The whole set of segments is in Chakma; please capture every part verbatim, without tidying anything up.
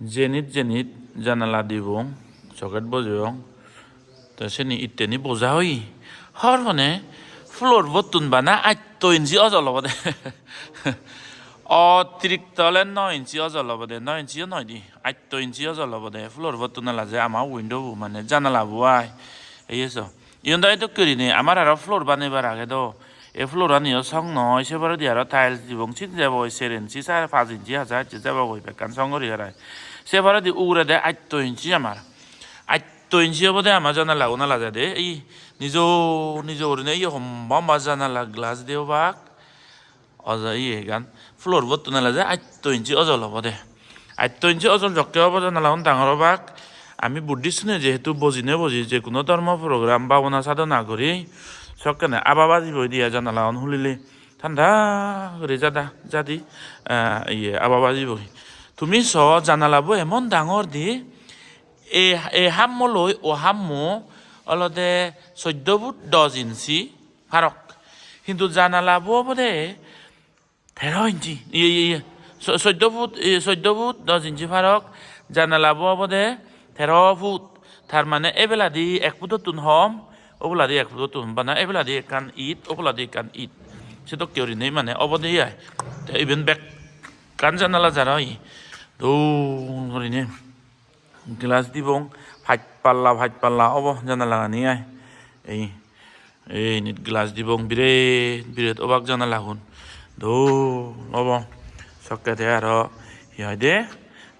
Jenit jenit janala dibong, socket bojeyong. Te seni itteni boja oye. Hor hone floor bottun bana atto inchi ojol obode. Otirikto ole no inchi ojol obode, no inchiyo noi di, atto inchi ojol obode. Floor bottun ala je ama window bo mane janala bo ai. Ei so. Iyon do edokke gurinei amar aro floor banebar age do. Ei floor aniyo song noi, se poredi aro tiles dibong, sin jebogoi ser inchi, sare pach inchi haja hacche jebogoi bekkan song guri harai. Se poredi ugurede atto inchi amar. Atto inchi obode ama janalagun ala jade. Ei nijo nijo gurinei ei homba homba janala glass de obak. Ojo iyegan floor bottun ala je atto inchi ojol obode. Atto inchi ojol jokke obo janalagun dangor obak. Ami Buddhist-une jehetu bojine boji je hono dhormo program, bhabona sadhona guri sokkene aba bajiboi diya janalagun hulile. Thanda guri jada, jadi, eh, iye, aba bajiboi. Tumi so janalabo emon dangor di, e, e hammoloi o hammo olode soddo foot dos inchi farok. Hintu janalabo obode tero inchi, iye, iye, iye, so-, soddo foot, iye, soddo foot dos inchi farok. Janalabo obode tero foot. Tar mane ebeladi ek footottun hom, oboladi ek footottun hom. Bana ebeladi ekkan it, oboladi ekkan it. Sedokke gurinei mane obode ai. Te iben bekkan janala jara oye. Dol gurinei glass dibong, pach palla, pach palla obo janalagani ai. Ei, ei init glass dibong, biret, biret obak janalagun. Dol obo. Sokkete aro, hi hoide,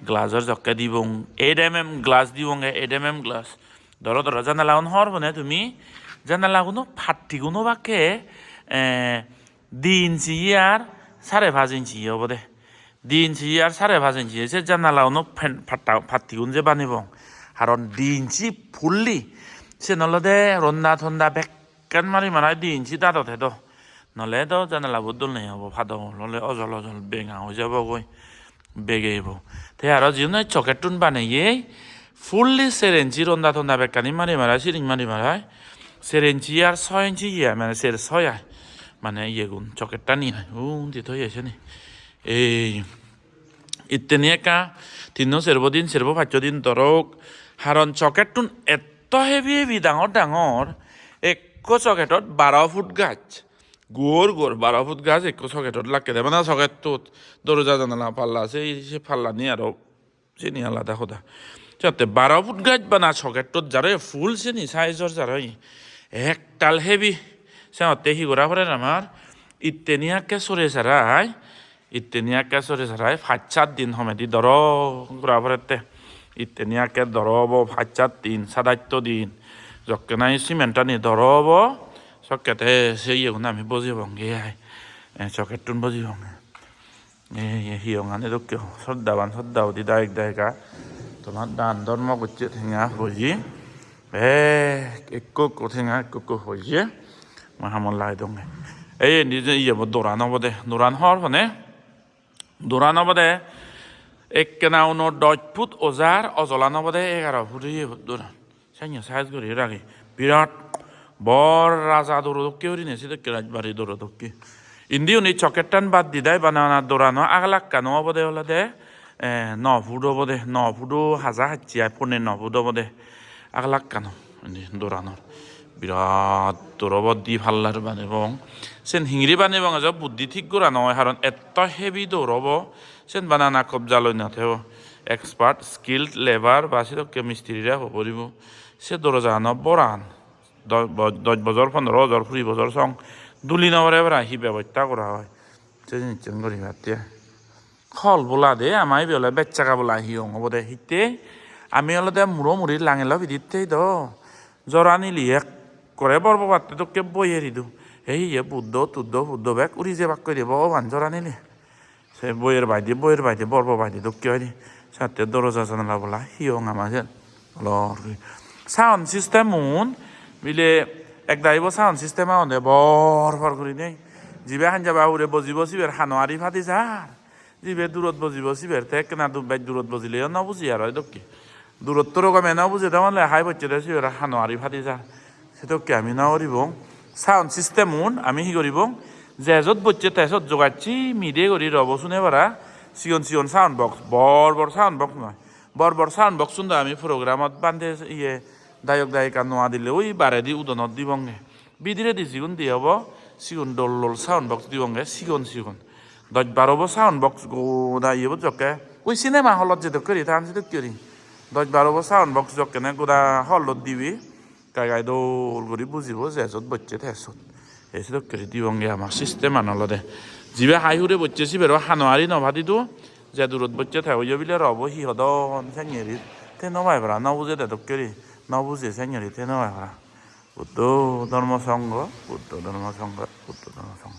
glassor jokke dibong, eight M M glass dibonge, eight M M glass. Doro doro janalagun hor bone tumi, janalaguno pattiguno obakke, eh, di inchi ar sare pach inchi obode. Di inchi ar sare pach inchi se janalaguno pen-, patta-, pattigun je banebong. Karon di inchi fully, siyen olode ronda tonda bekkan mari marai di inchi dado tedo. Nole do janalabo dol nei obo, padol ole ojol ojol benga oi jabogoi, begeibo. Te aro jiyen oi socket-tun baneye, fully ser inchi ronda tonda bekkani mari marai, siring mari marai. Ser inchi ar so inchi ye, mane ser soi ai. Mane iyegun, socket-tani ai. Undi toye seni. Ei, itteni ekka, tinno serbo din, serbo paccho din dorok. Karon socket-tun etto heavy heavy dangor dangor, ekko socket-ot baro foot gaj. Gor gor baro foot gaj ekko socket-ot lakkede. Bana socket-tot doroja janala palla, sei, se pallani aro seni alada hoda. Jatte baro foot gaj bana socket-tot jare full seni size-or jare ektal heavy. Senotte hi gora porer amar? Itteni akke sore sarai, itteni akke sore sarai pach sat din homedi doro gora porette. Itteni akke doro obo pach sat din, sat atto din. Jokke nahi cement-ani doro obo, sokkete se iyegun ami bojebonge ai. Eh, socket-tun bojebonge. Ei, ei, hiyongan edokke soddaban sodda udi dayek dayeka. Tomar dan dhormo gocche tenga boji. Ek, ekko ekko tenga ekko ekko boji. Ma hamon lai donge. Ei, indi je iye bo doran obode. Doran hor hone? Doran obode. Ekkena uno dos foot ojar, ojolan obode egaro foot iye doran. Senne size guri rage. Birat bor raja doro dokke gurinei sedokke rajbari doro dokke. Indi uni socket-tan bad didai bana bana dorano agalakkano obode olode, eh, no foot obode, no foot-o haja hacche ai, pone no foot obode agalakkano indi doranor. Birat dor obo, di pallar banebong. Sen hingiri banebong ejo buddhi thik gora no oi, karon etto heavy dor obo. Sen bana bana kobja loi no thebo. Expert, skilled labour ba sedokke mistirire hoi poribo. Se dorojagano boran. Do-, bo-, dos bojor, pondro bojor, kuri bojor song duli no pore para hi bebosta gora oi. Se jinissan guribatte. Hol bola de, ama ibe ole bej jaga bola hiyong obode hitte. Ami olode muro muri langelo pidit thei do. Jor anile ekkore bor bobatte dokke boyer idu. Ei iye Buddho, Tuddho, Buddho bek uri jebakkoi de Bhogoban jor anile. Se boyer baide, boyer baide, bor bor baide dokke oide. Satte doroja janala bola hiyong ama siyen. Olor guri. Sound system-un bile ek dagi bo sound system agonde bor bor gurinei. Jibe hanjaba hure bojibo siber hano ari padi jar. Jibe durot bojibo siber te ekkena du-, bej durot bojileyo no buji aro edokke. Durotto gome no bujede ole hai bocchede sibe aro hano ari padi jar. Sedokke ami no guribong. Sound system-un ami hi guribong? Je jot bocche te sot jogacche mide guri robo sune para. Sigon sigon sound box, bor bor sound box noi. Bor bor sound box-un do ami programot bhante iye dayok dayika no adile oi baredi udonot dibonge. Bidiredi jigun di obo, sigun dol dol sound box dibonge, sigon sigon. Dosh baro bo sound box goda iye bo jokke. Oi cinema hall-ot jedokke guri, tan sedokke guri. Dosh baro bo sound box jokkene goda hall-ot dibi. Gai gai dol guri bujibo, je sot bocche te sot. Ei sedokke guri dibonge ama system-an olode. Jibe hai hure bocche sibero hano ari no padi do, je durot bocche te oyo bile robo hi hodon sengeri te no pai para, no bujede dokke guri, no buje sengeri te no pai para. Buddho Dharma Sangha, Buddho Dharma Sangha, Buddho Dharma Sangha.